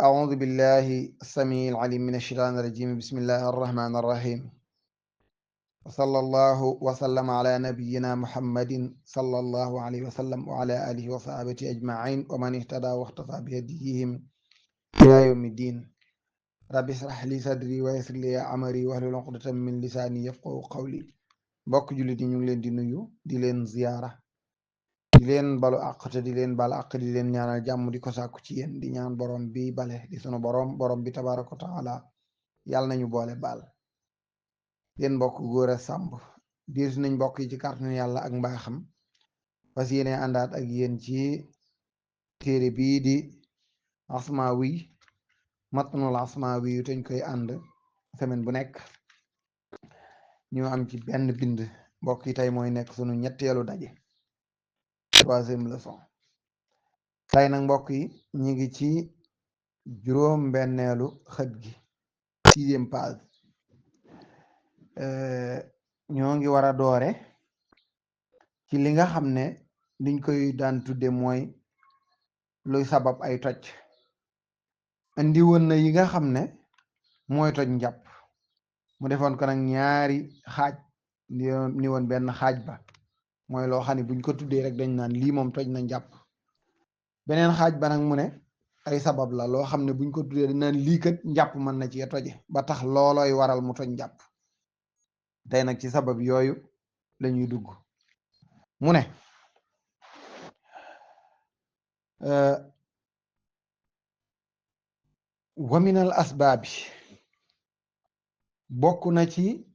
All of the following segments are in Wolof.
أعوذ بالله السميع العليم من الشيطان الرجيم بسم الله الرحمن الرحيم وصلى الله وسلم على نبينا محمد صلى الله عليه وسلم وعلى آله وصحبه أجمعين ومن اهتدى واختفى بهديهم إلى يوم الدين رب اشرح لي صدري ويسر لي أمري واحلل عقدة من لساني يفقهوا قولي mbokk jullit yi ñu ngi leen di nuyu di leen ziyaara di leen balu àq te di leen bal àq di leen ñaanal jàmm di ko sàkku ci yéen di ñaan borom bi bale di sunu borom bi tabaaraka wa taala yàlla nañu boole baal yéen mbokk góor a sàmb diir nañ mbokk yi ci kàttanu yàlla ak mbaaxam fas yéene àndaat ak yéen ci téere bii di Asmaawi matnul Asmaawi yu teñ koy ànd semaine bu nekk ñu am ci benn bind mbokk yi tey mooy nekk sunu ñetteelu daje troisième leçon tey nag mbokk yi ñu ngi ci juróom benneelu xët gi sixième page ñoo ngi war a doore ci li nga xam ne liñ koy daan tudde mooy luy sabab ay toj andi woon na yi nga xam ne mooy toj njàpp mu defoon ko nag ñaari xaaj ni woon benn xaaj ba mooy loo xam ne buñ ko tuddee rek dañ naan lii moom toj na njàpp beneen xaaj ba nag mu ne ay sabab la loo xam ne buñ ko tuddee dañ naan lii kat njàpp mën na ci toje ba tax loolooy waral mu toj njàpp tey nag ci sabab yooyu lañuy dugg mu ne wa minal asbaabi bokk na ci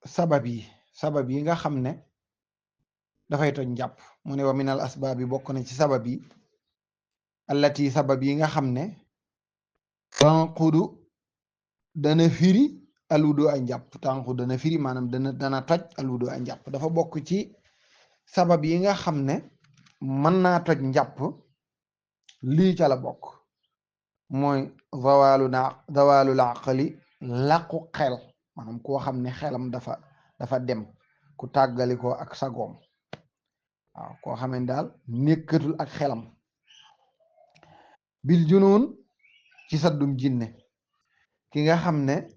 sabab yi nga xam ne dafay toj njàpp mu ne wa minal asbaabi bokk na ci sabab yi allati sabab yi nga xam ne tanqudu dana firi alwudu a njàpp tanqudu dana firi maanaam dana toj alwudu a njàpp dafa bokk ci sabab yi nga xam ne mën naa toj njàpp lii ca la bokk mooy zawalul aqli làqu xel maanaam koo xam ne xelam dafa dem ku tàggalikoo ak sagoom waaw koo xam ne daal nekkatul ak xelam bil junuun ci saddum jinne ki nga xam ne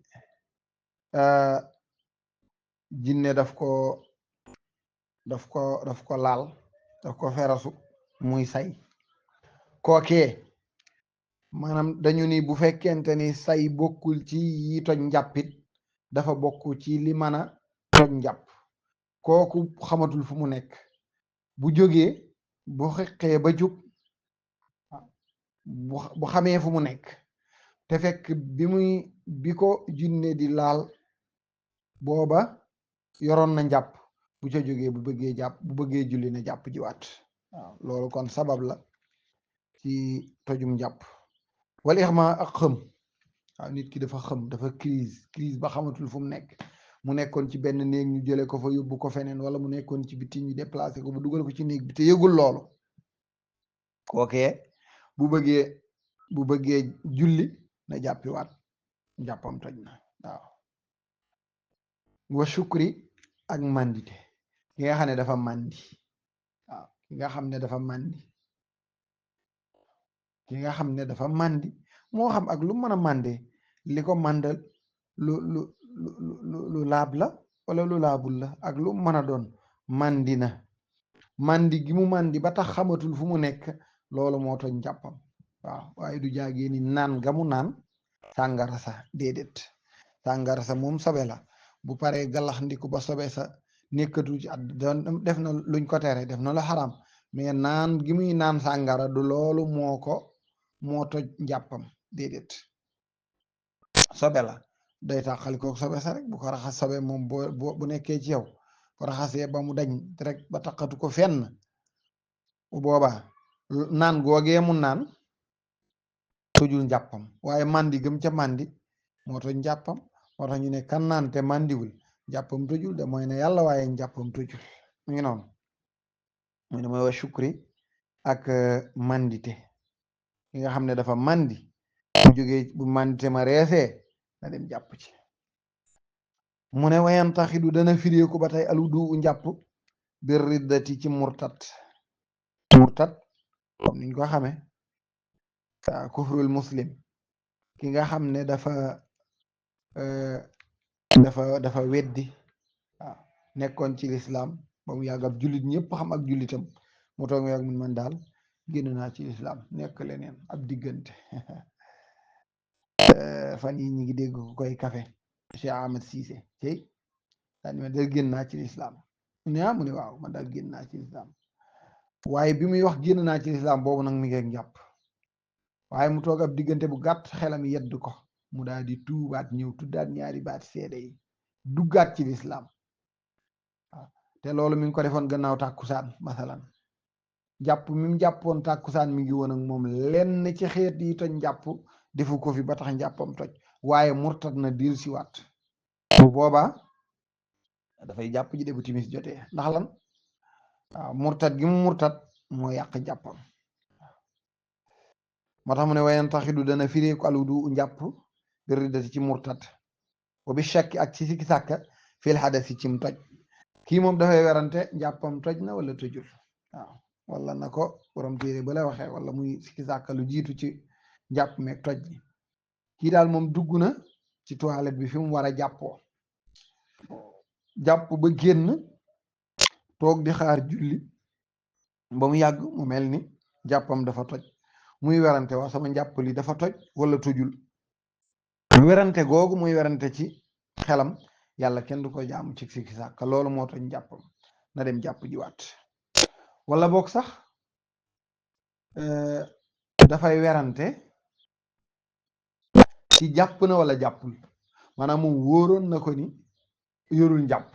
jinne daf ko laal daf ko ferasu muy say kookee maanaam dañu ni bu fekkente ni say bokkul ci yi toj njàppit dafa bokk ci li mën a toj njàpp kooku xamatul fu mu nekk bu jógee bu xeqee ba jug bu xamee fu mu nekk te fekk bi ko jinne di laal booba yoroon na njàpp bu ca jógee bu bëggee julli na jàpp jiwaat waaw loolu kon sabab la ci tojum njàpp wala ixma ak xëm waaw nit ki dafa xëm dafa crise ba xamatul fu mu nekk mu nekkoon ci benn néeg ñu jële ko fa yóbbu ko feneen wala mu nekkoon ci biti ñu déplacé ko bu dugal ko ci néeg bi te yëgul loolu kookee bu bëggee julli na jàppiwaat jàppam toj na waaw wa shukri ak mandite ki nga xam ne dafa mandi waaw ki nga xam ne dafa mandi moo xam ak lu mën a mande li ko mandal lu laab la wala lu laabul la ak lu mën a doon mandi na mandi gi mu mandi ba tax xamatul fu mu nekk loolu moo toj njàppam waaw waaye du jaagee ni naan ga mu naan sàngara sa déedéet sàngara sa moom sobe la bu paree galax ndiku ba sobe sa nekkatul ci doon def na luñ ko tere def na la xaram mais naan gi muy naan sàngara du loolu moo toj njàppam déedéet sobe la day tàqali ko sobe sa rek bu ko raxas sobe moom bu nekkee ci yow ko raxasee ba mu dañ rek ba taqatu ko fenn bu boobaa naan googee mu naan tojul njàppam waaye mandi gëm ca mandi moo toj njàppam moo tax ñu ne kan naan te mandiwul njàppam tojul de mooy ne yàlla waaye njàppam tojul mu ngi noonu mu ne mooy wa shukri ak mandite ki nga xam ne dafa mandi bu jógee bu mandite ma reesee na dem jàpp ci mu ne wayan taxidu dana fireeku ba tey aludu u njàpp bir riddati ci murtat comme niñ ko xame waaw kufrul muslim ki nga xam ne dafa weddi waaw nekkoon ci lislaam ba mu yàgg ab jullit ñëpp xam ak jullitam mu toog mu yàgg mun man daal génn naa ci lislaam nekk leneen ab diggante fan yi ñi ngi dégg ko koy kafe Cheikh Ahmed Cissé tey daal ma dal génn naa ci lislaam mu ne waaw man daal génn naa ci lislaam waaye bi muy wax génn naa ci lislaam boobu nag mi ngi njàpp waaye mu toog ab diggante bu gàtt xelam yedd ko mu daal di tuubaat ñëw tuddaat ñaari baat seede yi duggaat ci lislaam waaw te loolu mi ngi ko defoon gannaaw tàkkusaan masalan jàpp mi mu jàppoon tàkkusaan mi ngi woon ak moom lenn ci xeet yi toj njàpp defu ko fi ba tax njàppam toj waaye murtat na dil si waat bu boobaa dafay jàpp ji de bu timis jotee ndax lan waaw murtat gi mu murtat moo yàq njàppam moo tax mu ne wayen taxidu dana fireeku aludu njàpp bi riddati ci murtat wa bi shakki ak ci sikki sàkka fil xadasi cim toj kii moom dafay werante njàppam toj na wala tojul waaw wala na ko borom téere ba la waxee wala muy sikki sàkka lu jiitu ci njàpp meeg toj bi kii daal moom dugg na ci toilette bi fi mu war a jàppoo jàpp ba génn toog di xaar julli ba mu yàgg mu mel ni jàppam dafa toj muy werante wax sama njàpp li dafa toj wala tojul werante googu muy werante ci xelam yàlla kenn du ko jaamu ci sikki sàkka loolu moo toj njàppam na dem jàpp jiwaat wala boog sax dafay werante ci jàpp na wala jàppul maanaam moom wóoroon na ko ni yorul njàpp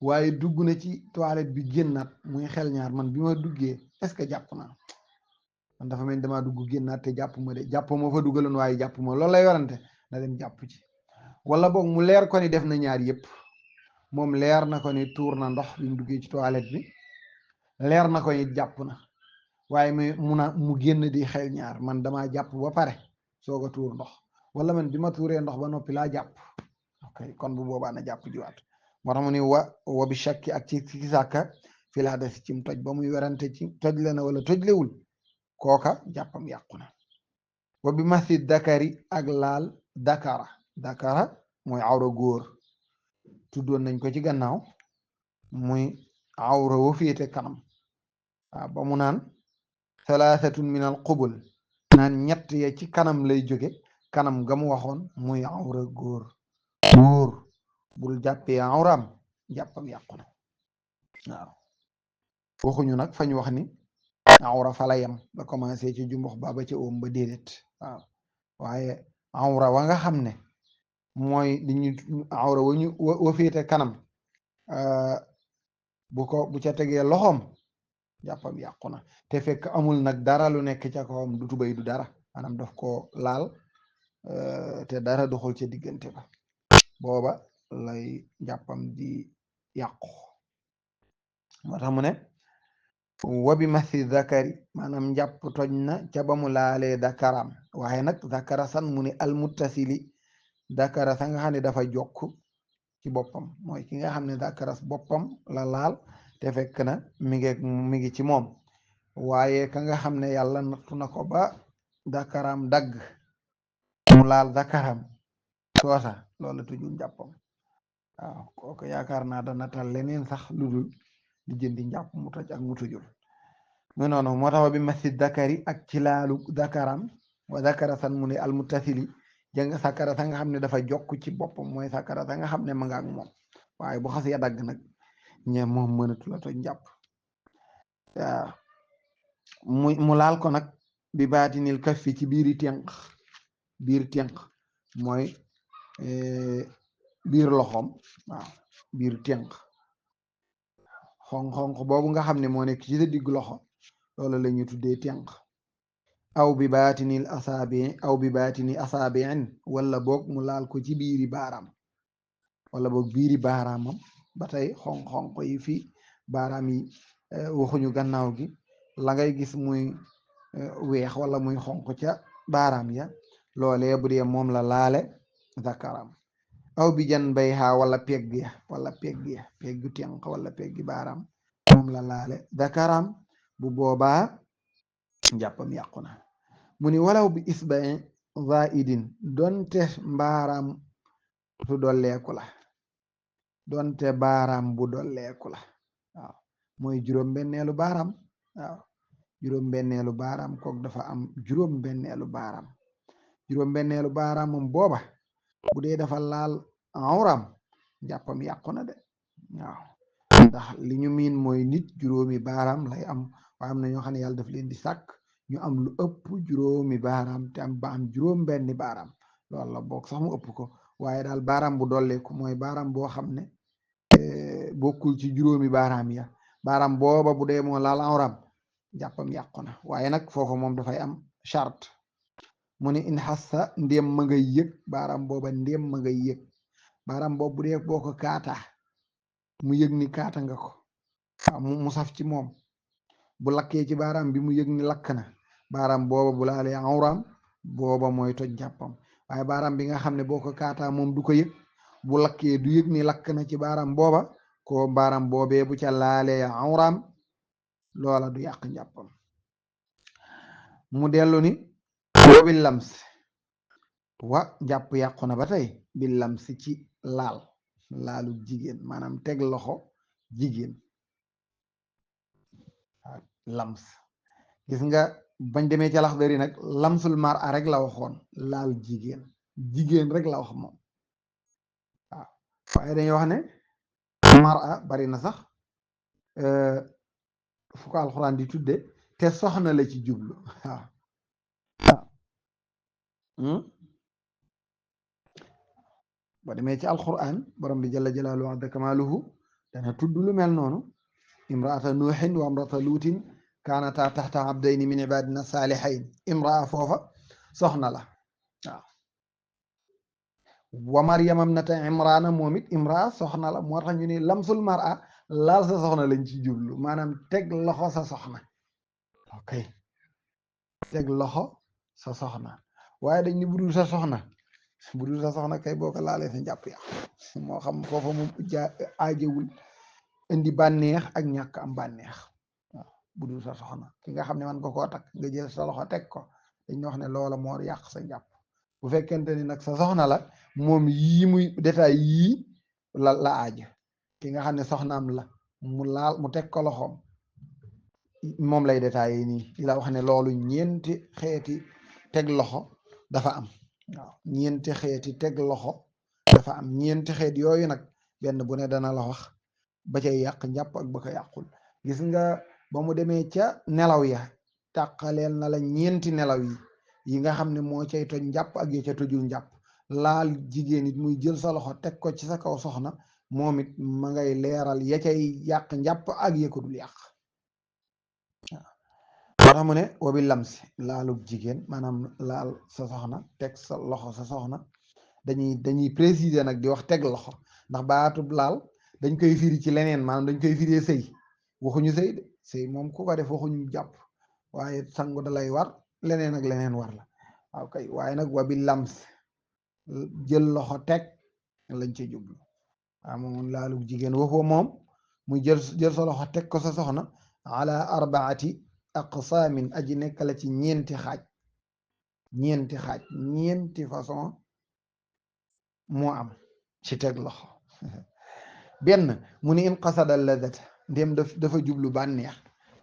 waaye dugg na ci toilette bi génnaat muy xel ñaar man bi ma duggee est-ce que jàpp naa man dafa mel ni damaa dugg génnaat te jàpp ma de jàpp ma fa duggaloon waaye jàpp ma loolu lay werante na dem jàpp ci wala boog mu leer ko ni def na ñaar yëpp moom leer na ko ni tuur na ndox bi mu duggee ci toilette bi leer na ko ni jàpp na waaye mu génn di xel ñaar man damaa jàpp ba pare soog a tuur ndox wala man bi ma tuuree ndox ba noppi laa jàpp ok kon bu boobaa na jàpp jiwaat moo tax mu ni wa bi shakki ak ci sàkka fi laa des cim toj ba muy werante ci toj le na wala toj lewul kooka jàppam yàqu na wa bi masjid dakari ak laal dakara mooy awra góor tuddoon nañ ko ci gannaaw muy awra wa féete kanam waaw ba mu naan salaasatun min al qubul naan ñett ya ci kanam lay jóge kanam ga mu waxoon muy awra góor bul jàppee awraam jàppam yàqu na waaw waxuñu nag fañ wax ni awra fa la yem ba commencé ci jumbux ba ci oom ba déedéet waaw waaye awra wa nga xam ne mooy li ñu awra wa féete kanam bu ca tegee loxoom jàppam yàqu na te fekk amul nag dara lu nekk ca kawam du tubay du dara maanaam daf ko laal te dara doxul ca diggante ba booba lay jàppam di yàqu moo tax mu ne wabi masi zakari maanaam njàpp toj na ca ba mu laalee dakaram waaye nag zakara san mu ne almuttasili dakara sa nga xam ne dafa jokk ci boppam mooy ki nga xam ne dakaras boppam la laal te fekk na mi ngi ci moom waaye ka nga xam ne yàlla nattu na ko ba dakaram dagg mu laal dakaram soosa loolu tujul njàppam waaw kooku yaakaar naa dana tal leneen sax lu dul di jëndi njàpp mu toj ak mu tujul mu noonu moo tax bi masjid dakari ak ci laalu dakaram wa dakara san mu ne almutasili jëng sakara sa nga xam ne dafa jokk ci boppam mooy sakara sa nga xam ne ma nga ak moom waaye bu xas ya dagg nag ñe moom mënatu la toj njàpp waaw mu laal ko nag bi baatinil kaf fi ci biir tenq mooy biir loxoom waaw biir tenq xonq boobu nga xam ne moo nekk ci sa digg loxo loolu la ñu tuddee tenq aw bi baatini asaabiin wala boog mu laal ko ci biiri baaraam wala boog biiri baaraamam ba tey xonq yi fi baaraam yi waxuñu gannaaw gi la ngay gis muy weex wala muy xonq ca baaraam ya loolee bu dee moom la laale zakaram aw bi jan bay xaa wala peggu tenq wala peggi baaraam moom la laale zakaram bu boobaa njàppam yàqu na mu ni walaw bi isbain zaidin donte mbaaraam su dolleeku la donte baaraam bu dolleeku la waaw mooy juróom-benneelu baaraam waaw juróom-benneelu baaraam kook dafa am juróom-benneelu baaraam juróom-benneelu baaraam moom booba bu dee dafa laal awraam jàppam yàqu na de waaw ndax li ñu miin mooy nit juróomi baaraam lay am waaye am na ñoo xam ne yàlla daf leen di sàkk ñu am lu ëpp juróomi baaraam te am ba am juróom-benni baaraam loolu la boog sax mu ëpp ko waaye daal baaraam bu dolleeku mooy baaraam boo xam ne bokkul ci juróomi baaraam ya baaraam booba bu dee moo laal awraam jàppam yàqu na waaye nag foofu moom dafay am charte mu ne in xassa ndéem ma ngay yëg baaraam booba ndéem ma ngay yëg baaraam boobu bu dee boo ko kaata mu yëg ni kaata nga ko mu saf ci moom bu lakkee ci baaraam bi mu yëg ni lakk na baaraam booba bu laalee awraam booba mooy toj jàppam waaye baaraam bi nga xam ne boo ko kaataa moom du ko yëg bu lakkee du yëg ni lakk na ci baaraam booba ko baaraam boobee bu ca laalee awraam loola du yàq njàppam mu dellu ni wa bi lams wa jàpp yàqu na ba tey bi lams ci laalu jigéen maanaam teg loxo jigéen lams gis nga bañ demee ci Laxdari nag lamsul mar'a rek la waxoon laal jigéen rek la wax moom waaw waaye dañuy wax ne mar'a bari na sax fu ko alxuraan di tudde te soxna la ci jublu waaw ba demee ci alxuraan borom bi jalla jalaaluhu wa azza kamaaluhu dana tudd lu mel noonu imraata nuuxin wa imraata luutin kaanata taxta abdayni min ibadina saalihayn imraa foofa soxna la waaw wa maryama ibnata imraana moom it imraa soxna la moo tax ñu ne lamsul mar'a laal sa soxna lañ ci jublu maanaam teg loxo sa soxna ok teg loxo sa soxna waaye dañ ni budul sa soxna kay boo ko laalee sa njàpp ya moo xam foofa moom aajewul indi bànneex ak ñàkk am bànneex waaw budul sa soxna ki nga xam ne man ko koo takk nga jël sa loxo teg ko dañ wax ne loola moo yàq sa njàpp bu fekkente ni nag sa soxna la moom yii muy détail yii la aaja ki nga xam ne soxnaam la mu teg ko loxoom moom lay détaillé nii di la wax ne loolu ñeenti xeeti teg loxo dafa am waaw ñeenti xeeti teg loxo dafa am ñeenti xeet yooyu nag benn bu ne dana la wax ba cay yàq njàpp ak ba ko yàqul gis nga ba mu demee ca nelaw ya tàqaleel na la ñeenti nelaw yi nga xam ne moo cay toj njàpp ak ya ca tojul njàpp laal jigéen it muy jël sa loxo teg ko ci sa kaw soxna moom it ma ngay leeral ya cay yàq njàpp ak ya ko dul yàq moo tax mu ne wabi lamsi laalub jigéen maanaam laal sa soxna teg sa loxo sa soxna dañuy préciser nag di wax teg loxo ndax baatub laal dañ koy firi ci leneen maanaam dañ koy firee sëy waxuñu sëy de sëy moom ku ko def waxuñu jàpp waaye sangu da lay war leneen ak leneen war la waaw kay waaye nag wabi lams jël loxo teg lañ ca jublu waaw moom laalub jigéen waxoo moom muy jël sa loxo teg ko sa soxna ala arbaati aqsaamin aji nekk la ci ñeenti xaaj ñeenti façon moo am ci teg loxo benn mu ni in qasada ladata ndéem dafa jublu bànneex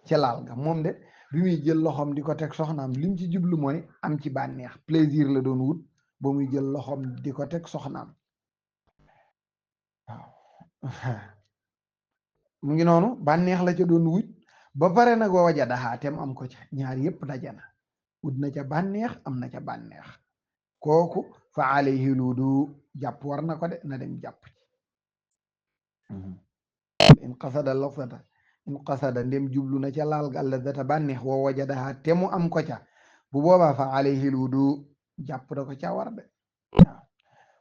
ca laal nga moom de bi muy jël loxoom di ko teg soxnaam lim ci jublu mooy am ci bànneex plaisir la doon wut ba muy jël loxoom di ko teg soxnaam waaw mu ngi noonu bànneex la ca doon wut ba pare nag wa wajadaha tem am ko ca ñaar yépp dajana ut na ca bànneex am na ca bànneex kooku fa alayhi ludu jàpp war na ko de na dem jàpp in qasada lazata in qasada ndem jublu na ca laal ga lazata bànneex wa wajadaha te mu am ko ca bu boobaa fa alayhi ludu jàpp da ko ca war de waaw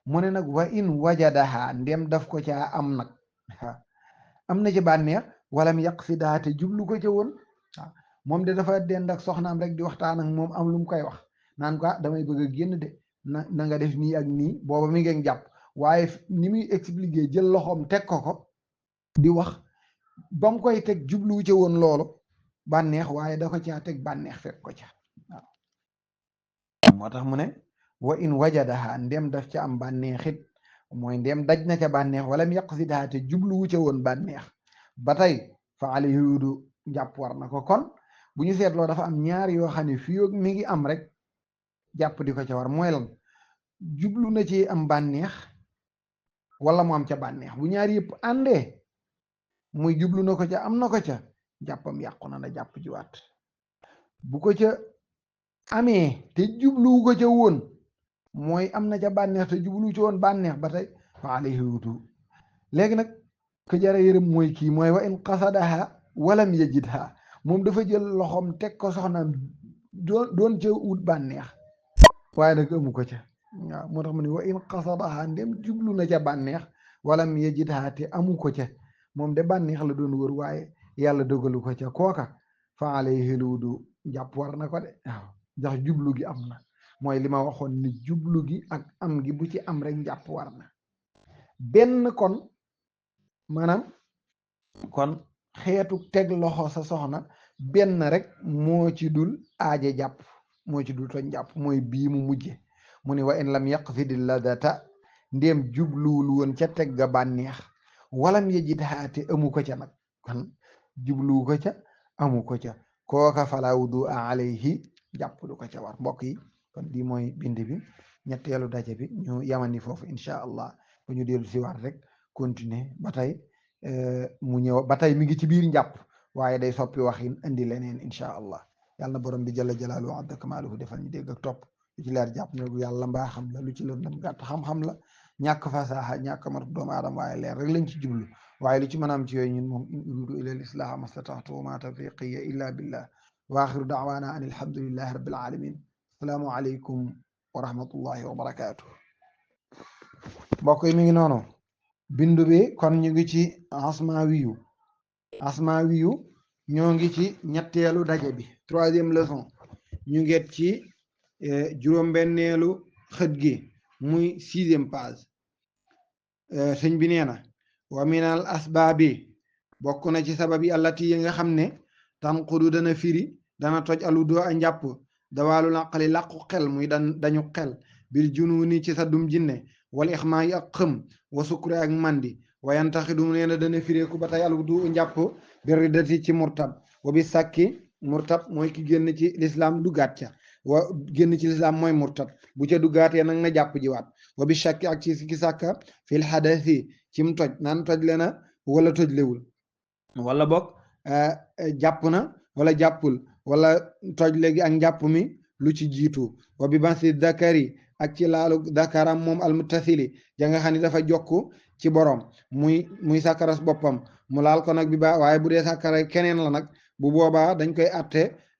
mu ne nag wa in wajadaha ndem daf ko ca am nag am na ci bànneex walam yaqsidaa te jublu ko ca woon waaw moom de dafa dend ak soxnaam rek di waxtaan ak moom am lu mu koy wax naan ko damay bëgg a génn de na nga def nii ak nii booba mi ngeen jàpp waaye ni muy expliquer jël loxoom teg ko di wax ba mu koy teg jublu ca woon loolu bànneex waaye da ko caa teg bànneex fekk ko ca waaw moo tax mu ne wa in wajadaha ndem daf ca am bànneexit mooy ndem daj na ca bànneex wala mu yaqsidaha te jubluwu ca woon bànneex ba tey fa alayhi wudu jàpp war na ko. kon bu ñu seetloo dafa am ñaar yoo xam ne fii mi ngi am rek jàpp di ko ca war mooy lan jublu na ci am bànneex wala mu am ca bànneex bu ñaar yëpp àndee muy jublu na ko ca am na ko ca jàppam yàqu na jàpp jiwaat bu ko ca amee te jubluwu ko ca woon mooy am na ca bànneex te jubluwu ca woon bànneex ba tey fa alayhi wudu léegi nag ko jara yërëm mooy kii mooy wa in qasadaha walam yajidha moom dafa jël loxoom teg ko soxnaam doon ca wut bànneex waaye nag amu ko ca waaw moo tax mu ne wa in qasadaha ndem jublu na ca bànneex walam yajidha te amu ko ca moom de bànneex la doon wër waaye yàlla dogalu ko ca kooka fa alayhi wudu jàpp war na ko de waaw ndax jublu gi am na mooy li ma waxoon ni jublu gi ak am gi bu ci am rek jàpp war na benn kon maanaam kon xeetu teg loxo sa soxna benn rek moo ci dul aaje jàpp moo ci dul toñ jàpp mooy bii mu mujje mu ne wa in lam yaqsidi ladata ndéem jubluwul woon ca teg ga bànneex walam yejit haate amu ko ca nag kon jubluwu ko ca amu ko ca kooka fala wudu alayhi jàpp du ko ca war mbokk yi kon lii mooy bind bi ñetteelu daje bi ñu yamani foofu incha allah bu ñu dellu si waat rek continuer ba tey mu ñëw ba tey mi ngi ci biir njàpp waaye day soppi waxin indi leneen incha allah yàlla na borom bi jalla jalaaluhu wa azza kamaaluhu defal ñu dégg ak topp lu ci leer jàpp ne yàlla mbaa xam la lu ci lëndëm gàtt xam-xam la ñàkk fasaaxa ñàkk mat doomu aadama waaye leer rek lañ ci jublu waaye lu ci mën a am ci yooyu ñun moom in uridu illa al islaha mastataxtu wa ma tawfiqiya illa billah wa axiru daawaana an alhamdulillahi rabbil alamin asalaamu aleykum wa rahmatullahi wa barakatuh mbokk yi mi ngi noonu bindu bi kon ñu ngi ci asmawiyu ñoo ngi ci ñetteelu daje bi troisième leçon ñu nget ci juróom-benneelu xët gi muy sixième page sëñ bi nee na wa minal asbaabi bokk na ci sabab yi allati yi nga xam ne tanqudu dana firi dana toj aludoo a njàpp dawaalu laqali làqu xel muy dañu xel bil jununi ci sa dum jinne wala ixmaa yi ak xëm wa sukure ak mandi wayantaxidu nee na dana fireeku ba tey alwudu njàpp bi riddati ci murtab wa bi sàkki murtab mooy ki génn ci lislaam duggaat ca wa génn ci lislaam mooy murtab bu ca duggaatee nag na jàpp jiwaat wa bi shakki ak ci sikki sàkka fil hadasi cim toj naan toj le na wala toj lewul wala boog jàpp na wala jàppul wala toj léegi ak njàpp mi lu ci jiitu wa bi bansi dakari ak ci laalu dakaram moom almutasili ja nga xam ne dafa jokk ci borom muy sàkkaras boppam mu laal ko nag bi ba waaye bu dee sàkkara keneen la nag bu boobaa dañ koy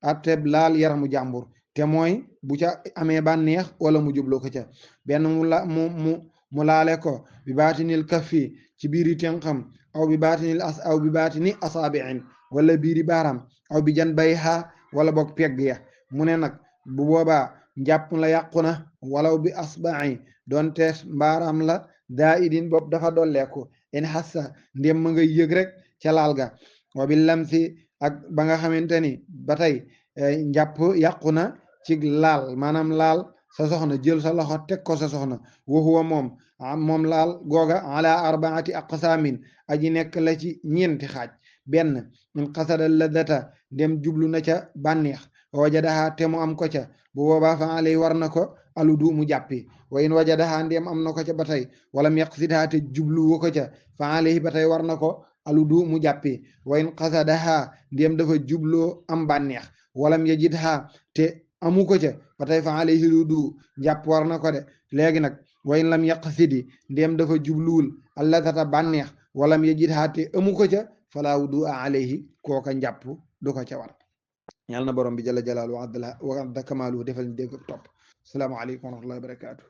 atte laal yaramu jàmbur te mooy bu ca amee bànneex wala mu jublu ko ca benn mu laale ko bi baatinil kaffi ci biiri tenxam aw bi baatini asaabiin wala biiri baaram aw bi jan bay xaa wala boog pegg ya mu ne nag bu boobaa njàpp la yàqu na walaw bi asba'i doon tees mbaaram la daa idin bopp dafa dolleeku in xassa ndem ma nga yëg rek ca laal ga wa bi lamsi ak ba nga xamante ni ba tey njàpp yàqu na ci laal maanaam laal sa soxna jël sa loxo teg ko sa soxna wa huwa moom laal googa ala arbaati aqsaamin aji nekk la ci ñeenti xaaj benn in qasada ladata dem jublu na ca bànneex wajadaha te mu am ko ca bu boobaa fa alay war na ko aludu mu jàppi wa in wajadaha ndem am na ko ca ba tey walam yaqsidha te jublu wo ko ca fa alay ba tey war na ko aludu mu jàppi wa in qasadaha ndem dafa jubloo am bànneex walam yajidha te amu ko ca ba tey fa alayhi ludu jàpp war na ko de léegi nag wa in lam yaqsidi ndem dafa jubluwul allatata bànneex walam yajidha te amu ko ca fala wudu alayhi kooka njàpp du ko ca war yàlla na borom bi jalla jalaalu wa adda kamaalu defal ñu dégg ak topp assalaamu aleykum wa rahmatullahi wa barakatuh